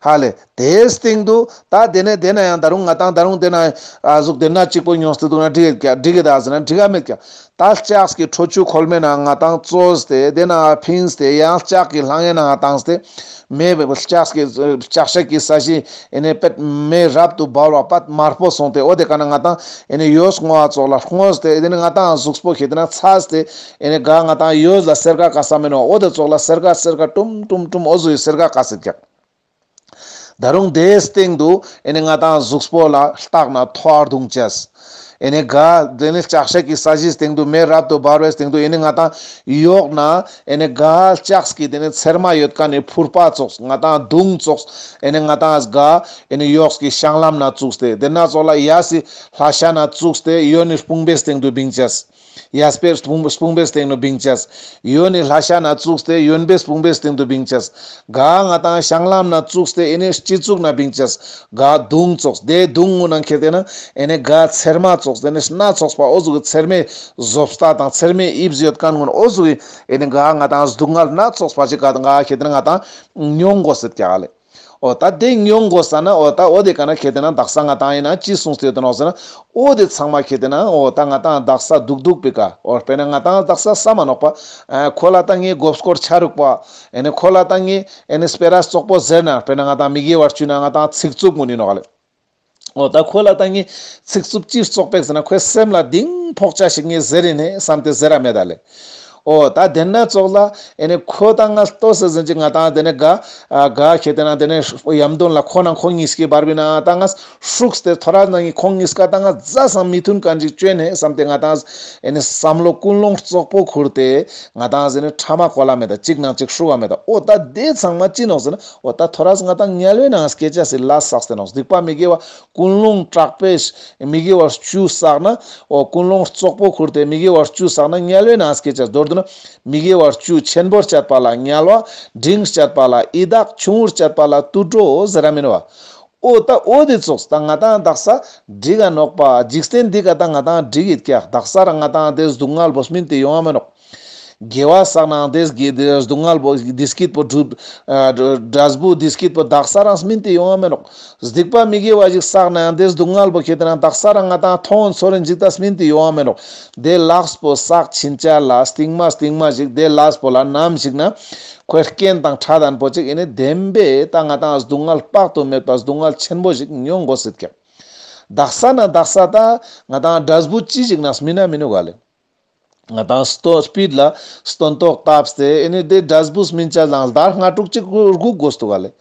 ཧ་ལེ། དེའི་སྟེང་དུ་ད་དེ་ནས་དེ་ན་ཡང་ད་རུང་ང་ཏང་ད་རུང་དེ་ན་ཨ་ཟུག་དེ་ན་གཅིག་པོ་མྱོང་སྟེ་འདུག་ན་འགྲིག་གི་འགྲིག་གི་ད་ཟེར་ན་འགྲིག་ག་མེད་ཀྱག། ད་ལྕགས་ཀྱི་ཁྲོ་ཆུ་ཁོལ་མའི་ནང་ང་ཏང་བཙོས་ཏེ་དེ་ན་ཕིངས་ཏེ་ཡང་ལྕགས་ཀྱི་ལྷང་ངེ་ནང་བཏང་སྟེ་མེ་ལྕགས་ཀྱི་ལྕགས་སྲེག་གི་ས་གཞི་ཨེ་ནི་པད་མེ་རབ་ཏུ་འབར་བ་པད་དམར་པོ་སོང་སྟེ་འོ་དེ་ཀ་ན་ང་ཏང་ཨེ་ནི་ཡོས་བསྔོ་བ་ཙོགས་ལ་བསྔོས་ཏེ་དེ་ནི་ང་ཏང་གཟུགས་པོ་ཁེ་ཏེ་ན་ཚས་ཏེ་ཨེ་ནི་ག་ང་ཏང་ཡོས་ལ་སེར་ཀ་ཀ་ས་མེན་ནོ། འོ་དེ་ཙོགས་ལ་སེར་ཀ་སེར་ཀ་ཀྲུམ་ཀྲུམ་ཀྲུམ་འོ་ཟུག་གི་སེར་ཀ་ཀ་སེད་ཀྱག། ད་རུང་དེའི་སྟེང་དུ་ཨེ་ནི་ང་ཏང་གཟུགས་པོ་ལ་ལྟག་ན་ཐོ་བ་རྡུང་ཅེས། ཨེ་ནི་ག་དེ་ནི་ལྕགས་སྲེག་གི་ས་གཞིའི་སྟེང་དུ་མེ་རབ་ཏུ་འབར་བའི་སྟེང་དུ་ཨེ་ནི་ང་ཏང་ཡོག་ན་ཨེ་ནི་ག་ལྕགས་ཀྱི་དེ་ནི་ཚེར་མ་ཡོད་མཁན་ནི་ཕུར་པ་ཙོགས་ང་ཏང་མདུང་ཙོགས་ཨེ་ནི་ང་ཏང་ག་ཨེ་ནི་ཡོག་གི་བཤང་ལམ་ན་བཙུགས་ཏེ་དེ་ན་ཙོགས་ལ་གཡས་སི་ལྷ་ཤ་ན་བཙུགས་ཏེ་གཡོན་ནི་དཔུང་པའི་སྟེང་དུ་བིང་ཅེས། གཡས་པའི་དཔུང་དཔུང་པའི་སྟེང་དུ་བིང་ཅེས། གཡོན་ནི་ལྷ་ཤ་ན་བཙུགས་ཏེ་གཡོན་པའི་དཔུང་པའི་སྟེང་དུ་བིང་ཅེས། ག་ང་ཏང་བཤང་ལམ་ན་བཙུགས་ཏེ་ཨེ་ནི་སྤྱི་གཙུག་ན་བིང་ཅེས། ག་མདུང་ཙོགས་དེ་མདུང་ངུ་ན་ཁེ་ཏེ་ན་ཨེ་ནི་ག་ཚེར་མ་ཙོགས་དེ་ནི་སྣ་ཚོགས་པ་འོ་ཟུག་གི་ཚེར་མའི་བཟོ་ལྟ་དང་ཚེར་མའི་དབྱིབས་ཡོད་མཁན་ངུ་འོ་ཟུག་གི་ཨེ་ནི་ག་ང་ཏང་སྡུག་བསྔལ་སྣ་ཚོགས་པ་ཞིག་ག་ང་ཁེ་ཏེ་ན་ང་ཏང་མྱོང་དགོས་སེད་ཀྱག་ལེ། འོ་ད་དེ་མྱོང་དགོས་ས་ན་འོ་ད་འོ་དེ་ཀ་ན་ཁེ་ཏེ་ན་དག་ས་ང་ཏང་ཡིན་ན་ཅི་གསུངས་ཏེ་ཡོད་དེ་ནོག་ཟེར་ན། འོ་དེ་ཚང་མ་ཁེ་ཏེ་ན་འོ་ད་ང་ཏང་དག་ས་སྡུག་སྡུག་པའི་ཀ་འོ་དཔེར་ན་ང་ཏང་དག་ས་ས་མ་ནོག་པ། ཨ་ཁོ་ལ་ད་ངའི་མགོ་སྐོར་ཆ་རུག་པ། ཨེ་ནི་ཁོ་ལ་ད་ངའི་ཨེ་ནི་སྤེ་ར་བཙོག་པོ་ཟེར་ན་དཔེར་ན་ང་ཏང་མི་དགེ་བ་བཅུ་ན་ང་ཏང་ཚིག་རྩུབ་ངུ་ནི་ནོག་ལེ། འོ་ད་ཁོ་ལ་ད་ངའི་ཚིག་རྩུབ་ཅི་བཙོག་པེག་ཟེར་ན་ཁོའི་སེམས་ལ་གདིང་ཕོག་ཆ་ཞིག་ངས་ཟེར་ཡིན་ནས་བསམ་སྟེ་ཟེར་ར་མེད་ད་ལེ། འོ་ད་དེ་ན་ཙོགས་ལ་ཨེ་ནི་ཁོ་ད་ང་ལྟོས་ཟེར་ཟིན་ཅིག་ང་ཏང་དེ་ནས་ག་ཨ་ག་ཁེ་ཏེ་ན་དེ་ནས་ཡམ་དོན་ལ་ཁོ་ན་ཁོང་གཉིས་ཀྱི་བར་བི་ན་ད་ང་ཧྲུགས་ཏེ་ཐོ་ར་ན་ངི་ཁོང་གཉིས་ཀ་ད་ང་ཛ་སང་མི་མཐུན་མཁན་ཅིག་བཅོས་ནས་བསམ་སྟེ་ང་ཏང་ཨེ་ནི་བསམ་བློ་ཀུན་སློང་བཙོག་པོ་ཁུར་ཏེ་ང་ཏང་ཟེར་ནས་ཕྲ་མ་གོ་ལ་མེད་ད་ཅིག་ནང་ཅིག་ཧྲུག་ག་མེད་ད། འོ་ད་དེ་ཚང་མ་ཅི་ནོག་ཟེར་ན། འོ་ད་ཐོ་རས་ང་ཏང་དམྱལ་བའི་ནང་སྐྱེ་ཅེས་སི་ལས་བསགས་ཏེ་ནོག། སྡིག་པ་མི་དགེ་བ་ཀུན་སློང་དྲག་པོས་མི་དགེ་བ་བཅུ་བསགས་ན། འོ་ཀུན་སློང་བཙོག་པོ་ཁུར་ཏེ་མི་དགེ་བ་བཅུ་བསགས་ན་དམྱལ་བའི་ནང་སྐྱེ་ཅེས། མདོར་ ན་མི་དགེ་བ་བཅུ་ཆེན་པོར་སྤྱད་པ་ལ་དམྱལ་བ། འབྲིང་སྤྱད་པ་ལ་ཡི་དྭགས། ཆུང་ངུར་སྤྱད་པ་ལ་དུད་འགྲོ་ཟེར་ར་མིན་བ། འོ་ད་འོ་དེ་ཙོགས་ད་ང་ཏང་དག་ས་འགྲིག་ག་ནོག་པ། འཇིག་རྟེན་འདི་ཀ་ད་ང་ཏང་འགྲིག་ཡིད་ཀྱག། དག་ས་རང་ང་ཏང་དེ་སྡུག་བསྔལ་བོ་སྨིན་ཏེ་ཡོང་བ་མེ་ནོག། དགེ་བ་བསགས་ནའང་དེ་དགེ་དེ་སྡུག་བསྔལ་བོ་བདེ་སྐྱིད་པོ་སྒྲུབ། ཨ་འབྲས་བུ་བདེ་སྐྱིད་པོ་དག་ས་རང་སྨིན་ཏེ་ཡོང་བ་མེ་ནོག། སྡིག་པ་མི་དགེ་བ་ཞིག་བསགས་ནའང་དེ་སྡུག་བསྔལ་བོ་ཁྱེད་དེ་ན་དག་ས་རང་ང་ཏང་མཐོང་ཚོར་རིན་ཅིག་ད་སྨིན་ཏེ་ཡོང་བ་མེ་ནོག། དེ་ལགས་པོ་བསགས་ཕྱིན་ཆད་ལ་སྟིང་མ་སྟིང་མ་ཞིག་དེ་ལགས་པོ་ལ་ནམ་ཞིག་ན་ཁོའི་རྐྱེན་དང་ཕྲད་དན་པོ་ཅིག་ཨེ་ནི་བདེན་པའི་ད་ང་ཏང་སྡུག་བསྔལ་དཔག་ཏུ་མེད་པ་སྡུག་བསྔལ་ཆེན་པོ་ཞིག་མྱོང་དགོས་སྲིད་ཀྱག། དག་ས་ན་དག་ས་ད་ང་ཏང་འབྲས་བུ་ཅི་ཞིག་ན་སྨིན་ན་མི་ནུག་ག་ལེ། ང་ཏང་སྟོ་སྤིད་ལ་སྟོན་ཐོག་བཏབ་སྟེ་ཨེ་ནི་དེ་འབྲས་བུ་སྨིན་ཆ་ལང་ཟླ་ལྔ་དྲུག་ཅིག་སྒུག་དགོས་འདུག་ག་ལེ།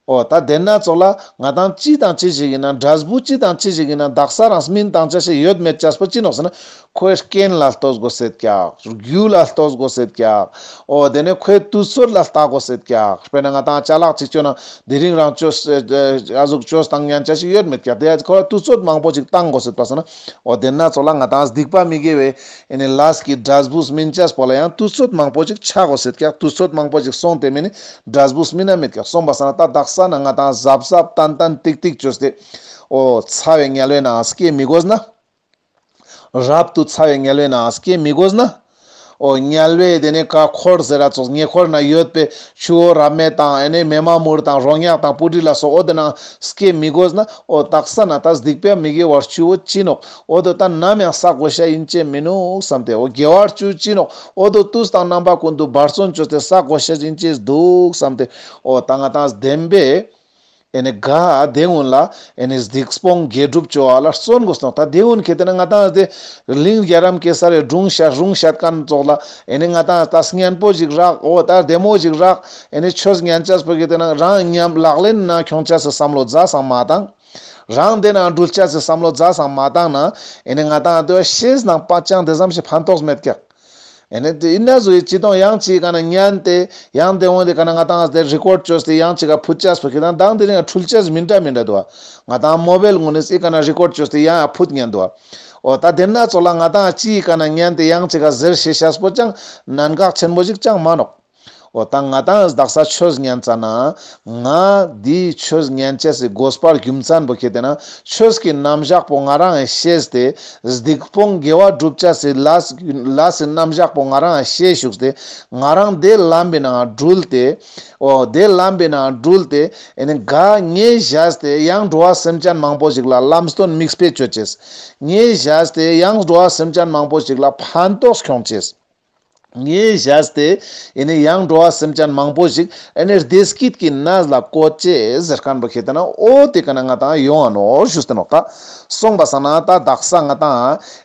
འོ་ད་དེ་ན་ཙོགས་ལ་ང་ཏང་ཅི་དང་ཅི་ཞིག་ཡིན་ན་འབྲས་བུ་ཅི་དང་ཅི་ཞིག་ཡིན་ན་དག་ས་རང་སྨིན་དང་ཆ་ཞིག་ཡོད་མེད་ཅེས་པོ་ཅི་ནོག་ཟེར་ན། ཁོའི་རྐྱེན་ལ་ལྟོས་དགོས་སེད་ཀྱག། རྒྱུ་ལ་ལྟོས་དགོས་སེད་ཀྱག། འོ་དེ་ནས་ཁོའི་དུས་ཚོད་ལ་ལྟ་དགོས་སེད་ཀྱག། དཔེར་ན་ང་ཏང་ཅ་ལག་ཅིག་བཅོས་ན་དེ་རིང་རང་བཅོས་ཨ་ཟུག་བཅོས་བཏང་ཉན་ཆ་ཞིག་ཡོད་མེད་ཀྱག། དེ་ཁོ་དུས་ཚོད་མང་པོ་ཅིག་བཏང་དགོས་སེད་པ་སོང་ན། འོ་དེ་ན་ཙོགས་ལ་ང་ཏང་སྡིག་པ་མི་དགེ་བའི་ཨེ་ནི་ལས་ཀྱི་འབྲས་བུ་སྨིན་ཅེས་པོ་ལ་ཡང་དུས་ཚོད་མང་པོ་ཅིག་ཆ་དགོས་སེད་ཀྱག། དུས་ཚོད་མང་པོ་ཅིག་སོང་སྟེ་མེ་ནི་འབྲས་བུ་སྨིན་ན་མེད་ཀྱག། སོང་པ་སང་ན་ད་དག་ས་ན་ང་ཏང་གཟབ་གཟབ་ཏན་ཏན་ཏིག་ཏིག་བཅོས་ཏེ། འོ་ཚ་བའི་དམྱལ་བའི་ནང་སྐྱེ་མི་དགོས་ན། རབ་ཏུ་ཚ་བའི་དམྱལ་བའི་ནང་སྐྱེ་མི་དགོས་ན། འོ་དམྱལ་བའི་དེ་ནས་ཀ་འཁོར་ཟེར་ར་ཙོགས་ཉེ་འཁོར་ན་ཡོད་པའི་ཆུ་བོ་རབ་མེད་དང་ཨེ་ནི་མེ་མ་མུར་དང་རོ་མྱགས་དང་སྤུ་གྲི་ལ་སོགས་འོ་དེ་ནང་སྐྱེ་མི་དགོས་ན། འོ་དག་ས་ན་ད་སྡིག་པ་མི་དགེ་བ་བཅུ་བོ་ཅི་ནོག། འོ་དོ་ད་ནམ་ཡང་བསགས་དགོས་ཤ་ཡིན་ཅེས་མི་ནུག་བསམ་སྟེ། འོ་དགེ་བ་བཅུ་ཅི་ནོག། འོ་དོ་དུས་དང་རྣམ་པ་ཀུན་ཏུ་འབད་བརྩོན་བཅོས་ཏེ་བསགས་དགོས་ཤ་ཡིན་ཅེས་འདུག་བསམ་སྟེ། འོ་ད་ང་ཏང་བདེན་པའི་ཨེ་ནི་ག་དེ་ཀུན་ལ་ཨེ་ནི་སྡིག་སྤོང་དགེ་སྒྲུབ་བཅོ་བ་ལ་བརྩོན་དགོས་སོང་། ད་དེ་ཀུན་ཁེ་ཏེ་ན་ང་ཏང་དེ་གླིང་རྒྱལ་རམ་གེ་སར་རི་སྒྲུང་བཤད་སྒྲུང་བཤད་མཁན་ཙོགས་ལ་ཨེ་ནི་ང་ཏང་ད་སྙན་པོ་ཞིག་རག། འོ་ད་བདེ་མོ་ཞིག་རག། ཨེ་ནི་ཆོས་ཉན་ཅེས་པོ་ཁེ་ཏེ་ན་རང་ཉམས་ལག་ལེན་ན་ཁྱོང་ཅེས་སི་བསམ་བློ་རྩ་སང་མ་བཏང་། རང་དེ་ན་འགྲུལ་ཅེས་སི་བསམ་བློ་རྩ་སང་མ་བཏང་ན་ཨེ་ནི་ང་ཏང་དེ་བ་ཤེས་ནང་པ་ཅང་དེ་ཙམ་ཞིག་ཕན་ཐོགས་མེད་ཀྱག། ཨེ་ནི་དེ་ཡིན་ན་བཟོ་ཡི་ཅི་དང་ཡང་ཅིག་ག་ན་ཉན་ཏེ་ཡང་དེ་འོང་དེ་ག་ན་ང་ཏང་དེ་རི་ཀོར་ཌ་བཅོས་ཏེ་ཡང་ཅིག་ག་ཕུད་ཅེས་པོ་ཁེ་ཏེ་ན་དང་དེ་རིང་འཕྲུལ་ཆས་མི་འདྲ་མི་འདྲ་འདུག་བ། ང་ཏང་མོ་བེལ་ངོ་ནས་ཨི་ག་ན་རི་ཀོར་ཌ་བཅོས་ཏེ་ཡང་ཕུད་ཉན་འདུག་བ། འོ་ད་དེ་ན་ཙོགས་ལ་ང་ཏང་ཅིག་ག་ན་ཉན་ཏེ་ཡང་ཅིག་ག་ཟེར་ཤེས་ཤེས་པོ་ཅང་གནད་འགག་ཆེན་པོ་ཞིག་ཅང་མ་ནོག། འོ་ད་ང་ཏང་དག་ས་ཆོས་ཉན་ཙ་ན་ང་འདི་ཆོས་ཉན་ཅེས་སི་དགོས་པ་རྒྱུ་མཚན་པོ་ཁེ་ཏེ་ན་ཆོས་ཀྱི་རྣམ་གཞག་པོ་ང་རང་ཤེས་ཏེ་སྡིག་སྤོང་དགེ་བ་སྒྲུབ་ཅེས་སི་ལས་ལས་སི་རྣམ་གཞག་པོ་ང་རང་ཤེས་ཞུགས་ཏེ་ང་རང་དེ་ལམ་པའི་ནང་འགྲུལ་ཏེ། འོ་དེ་ལམ་པའི་ནང་འགྲུལ་ཏེ་ཨེ་ནི་ག་ངས་བཞག་སྟེ་ཡང་འགྲོ་བ་སེམས་ཅན་མང་པོ་ཞིག་ལ་ལམ་སྟོན་མིག་དཔེ་བཅོ་ཅེས། ངས་བཞག་སྟེ་ཡང་འགྲོ་བ་སེམས་ཅན་མང་པོ་ཞིག་ལ་ཕན་ཐོགས་ཁྱོང་ཅེས། ངས་བཞག་སྟེ་ཨེ་ནི་ཡང་འགྲོ་བ་སེམས་ཅན་མང་པོ་ཞིག་ཨེ་ནི་བདེ་སྐྱིད་ཀྱི་གནས་ལ་བཀོད་ཅེས་ཟེར་མཁན་པོ་ཁེ་ཏེ་ན་འོ་དེ་ག་ན་ང་ཏང་ཡོང་ང་ནོག་ཞུས་ཏེ་ནོག་ད། སོང་པ་སང་ན་ད་དག་ས་ང་ཏང་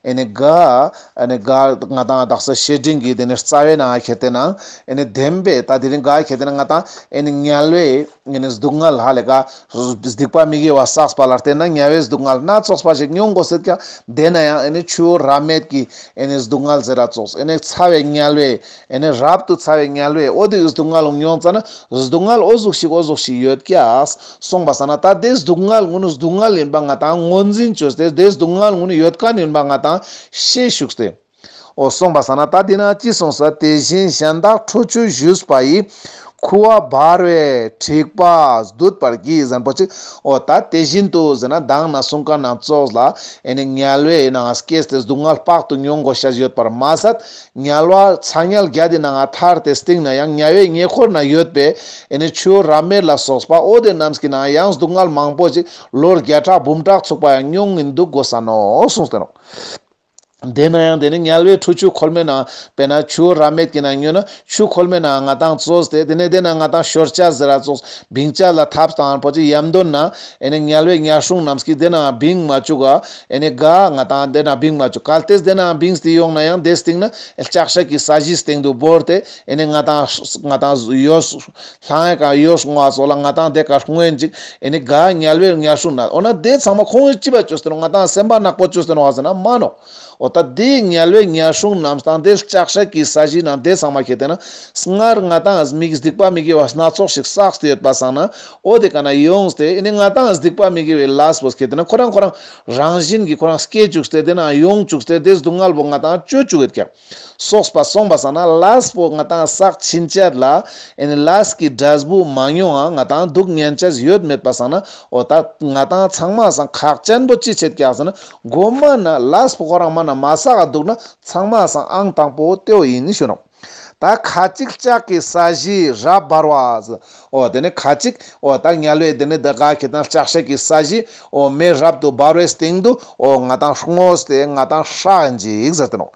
ཨེ་ནི་ག་ཨེ་ནི་ག་ང་ཏང་དག་ས་བཤེས་སྤྲིང་གི་དེ་ནི་རྩ་བའི་ནང་ཁེ་ཏེ་ན་ཨེ་ནི་བདེན་པའི་ད་དེ་རིང་ག་ཁེ་ཏེ་ན་ང་ཏང་ཨེ་ནི་དམྱལ་བའི་ཨེ་ནི་སྡུག་བསྔལ་ཧ་ལས་ཀ་སྡིག་པ་མི་དགེ་བ་བསགས་པ་ལ་བརྟེན་ན་དམྱལ་བའི་སྡུག་བསྔལ་སྣ་ཚོགས་པ་ཞིག་མྱོང་དགོས་སེད་ཀྱག། དེ་ན་ཡང་ཨེ་ནི་ཆུ་བོ་རབ་མེད་ཀྱི་ཨེ་ནི་སྡུག་བསྔལ་ཟེར་ར་ཙོགས། ཨེ་ནི་ཚ་བའི་དམྱལ་བའི་ཨེ་ནི་རབ་ཏུ་ཚ་བའི་དམྱལ་བའི་འོ་དེ་སྡུག་བསྔལ་མྱོང་ཙ་ན་སྡུག་བསྔལ་འོ་ཟུག་ཞིག་འོ་ཟུག་ཞིག་ཡོད་ཀྱག། སོང་པ་སང་ན་ད་དེ་སྡུག་བསྔལ་ངུ་ནུ་སྡུག་བསྔལ་ཡིན་པ་ང་ཏང་ངོས་འཛིན་བཅོས་ཏེ་དེ་སྡུག་བསྔལ་ངུ་ནུ་ཡོད་མཁན་ཡིན་པ་ང་ཏང་ཤེས་ཞུགས་ཏེ། འོ་སོང་པ་སང་ན་ད་དེ་ན་ཅི་གསུངས་ས། དེ་བཞིན་གཞན་དག་ཁྲོ་ཆུ་བཞུས་པ་ཡི། ཁུ་བ་འབར་བས་འཁྲིགས་པ་སྡུད་པར་བགྱི་ཟེར་མཁན་པོ་ཅིག། འོ་ད་དེ་བཞིན་དུ་ཟེར་ན་མདང་ན་གསུངས་མཁན་ནང་ཙོགས་ལ་ཨེ་ནི་དམྱལ་བའི་ནང་སྐྱེས་ཏེ་སྡུག་བསྔལ་དཔག་ཏུ་མྱོང་དགོས་ཤེས་ཡོད་པར་མ་ཟད། དམྱལ་བ་ཚ་དམྱལ་བརྒྱད་དེ་ནང་ཐར་ཏེ་སྟིང་ན་ཡང་དམྱལ་བའི་ཉེ་འཁོར་ན་ཡོད་པའི་ཨེ་ནི་ཆུ་བོ་རབ་མེད་ལ་སོགས་པ་འོ་དེ་རྣམས་ཀྱི་ནང་ཡང་སྡུག་བསྔལ་མང་པོ་ཅིག་ལོ་བརྒྱ་ཕྲག་འབུམ་ཕྲག་ཚུགས་པ་ཡང་མྱོང་ངིན་འདུག་དགོས་ས་ནོག་གསུངས་ཏེ་ནོག། དེ་ན་ཡང་དེ་ནི་དམྱལ་བའི་ཁྲོ་ཆུ་ཁོལ་མའི་ནང་དཔེར་ན་ཆུ་བོ་རབ་མེད་ཀྱི་ནང་ཉོ་ན་ཆུ་ཁོལ་མའི་ནང་ང་ཏང་ཙོགས་ཏེ་དེ་ནས་དེ་ན་ང་ཏང་ཤོར་ཅེས་ཟེར་ར་ཙོགས་བིང་ཅེས་ལ་ཐབས་དང་པོ་ཅིག་ཡམ་དོན་ན་ཨེ་ནི་དམྱལ་བའི་དམྱལ་སྲུང་རྣམས་ཀྱིས་དེ་ན་བིང་མ་བཅུག་ག། ཨེ་ནི་ག་ང་ཏང་དེ་ན་བིང་མ་བཅུག། གལ་ཏེ་དེ་ན་བིངས་ཏེ་ཡོང་ན་ཡང་དེ་སྟིང་ན་ལྕགས་སྲེག་གི་ས་གཞིའི་སྟེང་དུ་བོར་ཏེ་ཨེ་ནི་ང་ཏང་ང་ཏང་ཡོས་ལྷང་ཡ་ག་ཡོས་ངོ་ཙོགས་ལ་ང་ཏང་དེ་ཀ་སྔོན་ཅིག་ཨེ་ནི་ག་དམྱལ་བའི་དམྱལ་སྲུང་ན་འོ་ན་དེ་ཚང་མ་ཁོང་གིས་ཅི་བ་བཅོས་ཏེ་ནོག། ང་ཏང་སེམས་པ་ནག་པོ་བཅོས་ཏེ་ནོག་ཟེར་ན་མ་ནོག། འོ་ད་དེ་དམྱལ་བའི་དམྱལ་སྲུང་རྣམས་དང་དེ་ལྕགས་སྲེག་གི་ས་གཞི་རྣམས་དེ་ཚང་མ་ཁེ་ཏེ་ན་སྔར་ང་ཏང་མི་སྡིག་པ་མི་དགེ་བ་སྣ་ཚོགས་ཤིག་བསགས་ཏེ་ཡོད་པ་སང་ན་འོ་དེ་ཀ་ན་ཡོངས་ཏེ་ཨེ་ནི་ང་ཏང་སྡིག་པ་མི་དགེ་བའི་ལས་པོ་ཁེ་ཏེ་ན་ཁོ་རང་ཁོ་རང་རང་བཞིན་གྱིས་ཁོ་རང་སྐྱེ་བཅུག་སྟེ་དེ་ན་ཡོང་བཅུག་སྟེ་དེ་སྡུག་བསྔལ་པོ་ང་ཏང་བཅོ་བཅུག་ཡོད་ཀྱག། སོགས་པ་སོང་པ་སང་ན་ལས་པོ་ང་ཏང་བསགས་ཕྱིན་ཆད་ལ་ཨེ་ནི་ལས་ཀྱི་འབྲས་བུ་མ་མྱོང་ང་ང་ཏང་སྡུག་བསྔལ་ཆ་ཡོད་མེད་པ་སང་ན་འོ་ད་ང་ཏང་ཚང་མ་སང་ཁག་ཅན་པོ་ཅི་ཆེད་ཀྱག་ཟེར་ན་གོ་མ་ན་ལས་པོ་ཁོ་རང་མ་ན་མ་བསགས་འདུག་ན་ཚང་མ་སང་ཨང་དང་པོ་དེའོ་ཡིན་ནི་ཞུ་ནོག། ད་ཁ་ཅིག་ལྕགས་ཀྱི་ས་གཞི་རབ་འབར་བ། འོ་དེ་ནི་ཁ་ཅིག་འོ་ད་དམྱལ་བའི་དེ་ནི་ད་ག་ཁེ་ཏང་ལྕགས་སྲེག་གི་ས་གཞི་འོ་མེ་རབ་ཏུ་འབར་བའི་སྟེང་དུ་འོ་ང་ཏང་རྔོས་ཏེ་ང་ཏང་སྲེག་ཡིན་ཅིག་ཟེར་ཏེ་ནོག།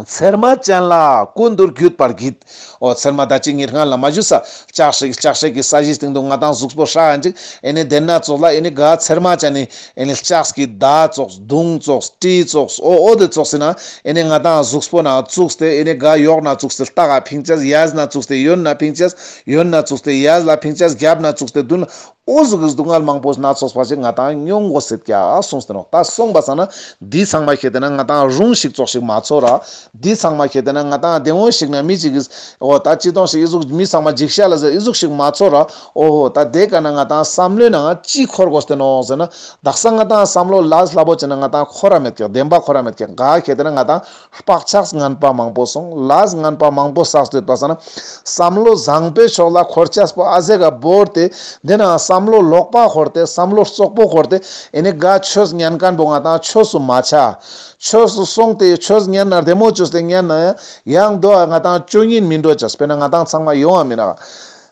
ཚེར་མ་ཅན་ལ་ཀུན་ཏུ་བརྒྱུད་པར་བགྱིད། འོ་ཚེར་མ་ད་ཅི་ཉིད་སྔ་ལ་མ་ཞུས་ས་ལྕགས་སྲེག་ལྕགས་སྲེག་གི་ས་གཞིའི་སྟེང་དུ་ང་ཏང་གཟུགས་པོ་སྲེག་ཡིན་ཅིག། ཨེ་ནི་དེ་ན་ཙོགས་ལ་ཨེ་ནི་ག་ཚེར་མ་ཅན་ནི་ཨེ་ནི་ལྕགས་ཀྱི་མདའ་ཙོགས་མདུང་ཙོགས་གྲི་ཙོགས་འོ་འོ་དེ་ཙོགས་ཟེར་ན་ཨེ་ནི་ང་ཏང་གཟུགས་པོ་ན་བཙུགས་ཏེ་ཨེ་ནི་ག་ཡོག་ན་བཙུགས་ཏེ་ལྟག་ག་ཕིང་ཅས། གཡས་ན་བཙུགས་ཏེ་གཡོན་ན་ཕིང་ཅས། གཡོན་ན་བཙུགས་ཏེ་གཡས་ལ་ཕིང་ཅས། རྒྱབ་ན་བཙུགས་ཏེ་མདུན་ལ་འོ་ཟུག་གི་སྡུག་བསྔལ་མང་པོ་སྣ་ཚོགས་པ་ཞིག་ང་ཏང་མྱོང་དགོས་ཟེར་ཀྱག་གསུངས་ཏེ་ནོག། ད་སོང་པ་སང་ན་འདི་ཚང་མ་ཁེ་ཏེ་ན་ང་ཏང་རུང་ཞིག་ཙོགས་ཤིག་མ་ཚོར་ར། འདི་ཚང་མ་ཁེ་ཏེ་ན་ང་ཏང་བདེ་མོ་ཞིག་ན་མི་ཅིག་གིས་འོ་ད་ཅི་གཏོང་ཞིག་ཨི་ཟུག་མི་ཚང་མ་འཇིགས་ཤ་ལ་ཟེར་ཨི་ཟུག་ཞིག་མ་ཚོར་ར། འོ་ཧོ་ད་དེ་ཀ་ན་ང་ཏང་བསམ་བློའི་ནང་ཅི་འཁོར་དགོས་ཏེ་ནོག་ཟེར་ན་དག་ས་ང་ཏང་བསམ་བློ་ལ་སླ་པོ་བྱས་ན་ང་ཏང་འཁོར་ར་མེད་ཀྱག། བདེན་པ་འཁོར་ར་མེད་ཀྱག། ག་ཁེ་ཏེ་ན་ང་ཏང་བག་ཆགས་ངན་པ་མང་པོ་སོང་། ལས་ངན་པ་མང་པོ་བསགས་ཏེ་ཡོད་པ་སང་ན་བསམ་བློ་བཟང་པོའི་ཕྱོགས་ལ་འཁོར་ཅས་པོ་ཨ་ཟེ་ག་བོར་ཏེ་དེ་ན་བསམ་བློ་ལོག་པ་འཁོར་ཏེ་བསམ་བློ་རྩོག་པོ་འཁོར་ཏེ་ཨེ་ནི་ག་ཆོས་ཉན་མཁན་པོ་ང་ཏང་ཆོས་སུ་མ་ཆ། ཆོས་སུ་སོང་སྟེ་ཆོས་ཉན་ན་བདེ་མོ་བཅོས་ཏེ་ཉན་ན་ཡང་དོ་ང་ཏང་ཅོ་ཉན་མི་འགྲོ་ཅས། དཔེར་ན་ང་ཏང་ཚང་མ་ཡོང་བ་མིན་ན།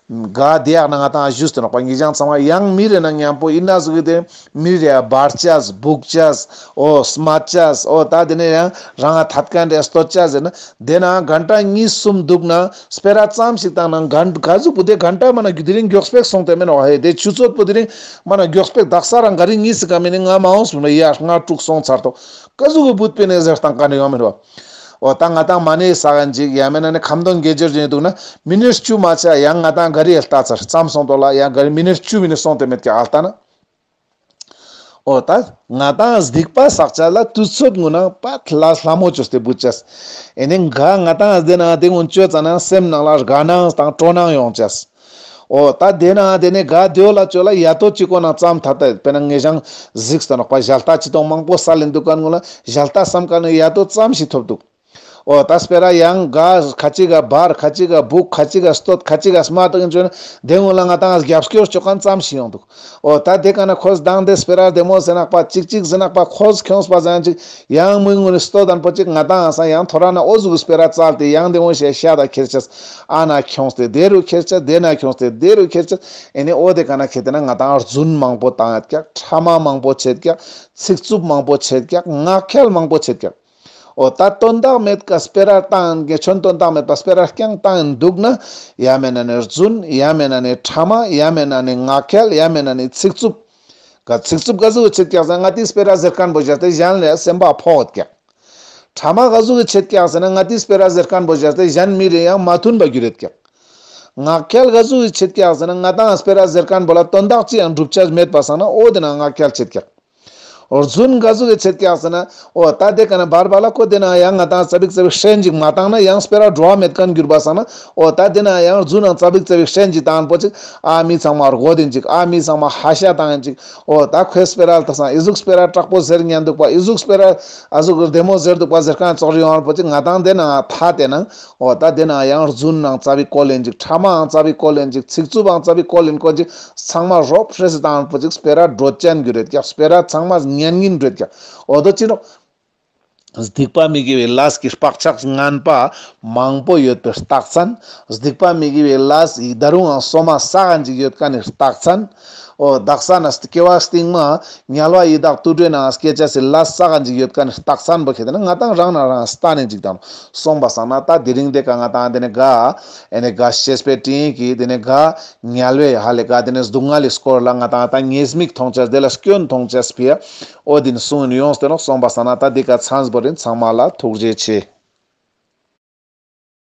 ག་དེ་ཡག་ན་ང་ཏང་ཞུས་ཏེ་ནོག་པ། ངེད་ཅག་ཚང་མ་ཡང་མི་རེ་ན་མཉམ་པོ་ཡིན་ན་ཟུག་གི་དེ་མི་རེ་བར་ཅས་སྦུག་ཅས་འོ་སྨད་ཅས་འོ་ད་དེ་ནས་ཡང་རང་ང་ཐད་མཁན་རེ་སྟོད་ཅས་ཟེར་ན་དེ་ན་གན་ཊ་གཉིས་གསུམ་འདུག་ན་སྤེ་ར་ཙམ་ཞིག་བཏང་ན་གན་ག་ཟུག་པོ་དེ་གན་ཊ་མ་ན་དེ་རིང་མགྱོགས་པེག་སོང་སྟེ་མེན་ནོག། ཧེ་དེ་ཆུ་ཚོད་པོ་དེ་རིང་མ་ན་མགྱོགས་པེག་དག་ས་རང་ག་རི་གཉིས་སི་ཀ་མེན་ནི་ང་མ་འོངས་པོ་ན་ཡར་ལྔ་དྲུག་སོང་ཚར་ཏོག། ག་ཟུག་གི་བུད་པེ་ནས་ཟེར་བཏང་ག་ནི་ཡོང་མེད་བ། འོ་ད་ང་ཏང་མ་ཎི་བསགས་མཁན་ཅིག་ཡང་མེན་ན་ནི་ཁ་འདོན་དགེ་སྦྱོར་བྱེད་འདུག་ན་མི་ནིཊ་བཅུ་མ་ཆ་ཡང་ང་ཏང་ག་རི་ལྟ་ཚར་ཙམ་སོང་ཏོག་ལ་ཡང་ག་རི་མི་ནིཊ་བཅུ་མི་ནི་སོང་སྟེ་མེད་ཀྱག་ཨ་ལྟ་ན། འོ་ད་ང་ཏང་སྡིག་པ་བསགས་ཅས་ལ་དུས་ཚོད་ངུ་ན་པད་ལ་ལྷ་མོ་བཅོས་ཏེ་བུད་ཅས། ཨེ་ནི་ག་ང་ཏང་སྡེ་ན་དེ་ངུ་བཅོས་ཙ་ན་སེམས་ནང་ལ་དགའ་སྣང་དང་སྤྲོ་སྣང་ཡོང་ཅས། འོ་ད་དེ་ན་དེ་ནས་ག་དེའོ་ལ་ཅོ་ལ་ཡ་ཏོ་ཅི་གོ་ན་ཙམ་ཐ་ད་དཔེར་ན་ངེད་ཅག་གཟིགས་ཏེ་ནོག་པ། ཞལ་ལྟ་ཅི་གཏོང་མང་པོ་ས་ལེན་འདུག་ག་ནི་ངུ་ལ་ཞལ་ལྟ་བསམ་ག་ནི་ཡ་ཏོ་ཙམ་ཞིག་ཐོབ་འདུག། འོ་ད་སྤེ་ར་ཡང་ག་ཁ་ཅིག་ག་བར་ཁ་ཅིག་ག་སྦུག་ཁ་ཅིག་ག་སྟོད་ཁ་ཅིག་ག་སྨད་དང་ཅོ་ན་དེ་ངུ་ལ་ང་ཏང་རྒྱབ་སྐྱོར་ཅོ་མཁན་ཙམ་ཞིག་ཡོང་འདུག། འོ་ད་དེ་ཀ་ན་ཁོས་དང་དེ་སྤེ་ར་བདེ་མོ་ཟེར་ནག་པ་ཅིག་ཅིག་ཟེར་ནག་པ་ཁོས་ཁྱོངས་པ་ཟེར་ན་ཅིག་ཡང་མི་ངུ་ནི་སྟོད་དང་པོ་ཅིག་ང་ཏང་ཨ་ས་ཡང་ཐོ་ར་ན་འོ་ཟུག་གི་སྤེ་ར་བཙལ་ཏེ་ཡང་དེ་ངུ་ཤེ་ཤ་ད་ཁྱེར་ཅས། ཨ་ན་ཁྱོངས་ཏེ་དེ་རུ་ཁྱེར་ཅས། དེ་ན་ཁྱོངས་ཏེ་དེ་རུ་ཁྱེར་ཅས། ཨེ་ནི་འོ་དེ་ཀ་ན་ཁེ་ཏེ་ན་ང་ཏང་རྫུན་མང་པོ་བཏང་ཡོད་ཀྱག། ཕྲ་མ་མང་པོ་བྱེད་ཀྱག། ཚིག་རྩུབ་མང་པོ་བྱེད་ཀྱག། ངག་འཁྱལ་མང་པོ་བྱེད་ཀྱག། འོ་ད་དོན་དག་མེད་ཀ་སྤེ་ར་བཏང་གི་ཆོན་དོན་དག་མེད་པ་སྤེ་ར་རྐྱང་བཏང་འདུག་ན་ཡང་མེན་ན་ནི་རྫུན། ཡང་མེན་ན་ནི་ཕྲ་མ། ཡང་མེན་ན་ནི་ངག་འཁྱལ། ཡང་མེན་ན་ནི་ཚིག་རྩུབ། ག་ཚིག་རྩུབ་ག་ཟུག་བྱེད་ཀྱག་ཟེར་ན་ང་ཏི་སྤེ་ར་ཟེར་མཁན་པོ་བཞག་སྟེ་གཞན་ལ་སེམས་པ་ཕོག་ཡོད་ཀྱག། ཕྲ་མ་ག་ཟུག་བྱེད་ཀྱག་ཟེར་ན་ང་ཏི་སྤེ་ར་ཟེར་མཁན་པོ་བཞག་སྟེ་གཞན་མི་རེ་ཡང་མ་མཐུན་པ་གྱུར་ཡོད་ཀྱག། ངག་འཁྱལ་ག་ཟུག་བྱེད་ཀྱག་ཟེར་ན་ང་ཏང་སྤེ་ར་ཟེར་མཁན་པོ་ལ་དོན་དག་ཅི་ཡང་སྒྲུབ་བྱ་མེད་པ་སང་ན་འོ་དེ་ན་ངག་འཁྱལ་བྱེད་ཀྱག། རྫུན་ག་ཟུག་གི་བྱེད་ཀྱག་ཟེར་ན། འོ་ད་དེ་ཀ་ན་བར་བར་ལ་ཁོ་དེ་ན་ཡང་ང་ཏང་ཙ་པིག་ཙ་པིག་ཧྲན་ཅིག་མ་བཏང་ན་ཡང་སྤེ་ར་འགྲོ་བ་མེད་མཁན་གྱུར་པ་སང་ན། འོ་ད་དེ་ན་ཡང་རྫུན་ནང་ཙ་པིག་ཙ་པིག་ཧྲན་ཅིག་བཏང་པོ་ཅིག། ཨ་མི་ཚང་མ་རྒོད་ཡིན་ཅིག། ཨ་མི་ཚང་མ་ཧ་ཤ་བཏང་ཡིན་ཅིག། འོ་ད་ཁོའི་སྤེ་ར་ལ་ད་སང་ཨི་ཟུག་སྤེ་ར་དྲག་པོ་ཟེར་ཉན་འདུག་པ། ཨི་ཟུག་སྤེ་ར་ཨ་ཟུག་བདེ་མོ་ཟེར་འདུག་པ་ཟེར་མཁན་ཙོགས་རེ་ཡོང་བ་པོ་ཅིག། ང་ཏང་དེ་ན་ཐ་དེ་ན། འོ་ད་དེ་ན་ཡང་རྫུན་ནང་ཙ་པིག་བཀོལ་ཡིན་ཅིག། ཕྲ་མའང་ཙ་པིག་བཀོལ་ཡིན་ཅིག། ཚིག་རྩུབ་པའང་ཙ་པིག་བཀོལ་ཡིན་ཀོ་ཅིག། ཚང་མ་རོབ་ཧྲེ་སི་བཏང་པོ་ཅིག་སྤེ་ར་འགྲོ་ཅན་གྱུར་ཡོད་ཀྱག། སྤེ་ར་ཚང་མ་ཉན་ཉན་འགྲོ་ཡོད་ཀྱག། འོ་དོ་ཅི་ནོག། སྡིག་པ་མི་དགེ་བའི་ལས་ཀྱི་བག་ཆགས་ངན་པ་མང་པོ་ཡོད་པའི་རྟགས་མཚན། སྡིག་པ་མི་དགེ་བའི་ལས་ཡི་ད་རུང་ཡང་སོ་མ་བསགས་ཡིན་ཅིག་ཡོད་མཁན་ནི་རྟགས་མཚན། འོ་དག་ས་ན་སྐྱེ་བ་སྟིང་མ་དམྱལ་བ་ཡི་དྭགས་དུད་འགྲོའི་ནང་སྐྱེ་ཅེས་སི་ལས་བསགས་ཡིན་ཅིག་ཡོད་མཁན་ནི་རྟགས་མཚན་པོ་ཁེ་ཏེ་ན་ང་ཏང་རང་ན་རང་སྟན་ཡིན་ཅིག་དང་། སོང་པ་སང་ན་ད་དེ་རིང་དེ་ཀ་ང་ཏང་དེ་ནས་ག་ཨེ་ནས་ག་བཤེས་པའི་སྤྲིངས་ཡིག་གི་དེ་ནས་ག་དམྱལ་བའི་ཧ་ལས་ག་དེ་ནས་སྡུག་བསྔལ་ལི་སྐོར་ལ་ང་ཏང་ད་ཉེས་དམིགས་མཐོང་ཅེས་དེ་ལ་སྐྱོན་མཐོང་ཅེས་ཕི་ཡ་འོ་དེ་ནས་གསུངས་ཡོང་སྟེ་ནོག། སོང་པ་སང་ན་ད་དེ་ཀ་མཚམས་བོར་ཡིན། ཚང་མ་ལ་ཐུགས་རྗེ་ཆེ།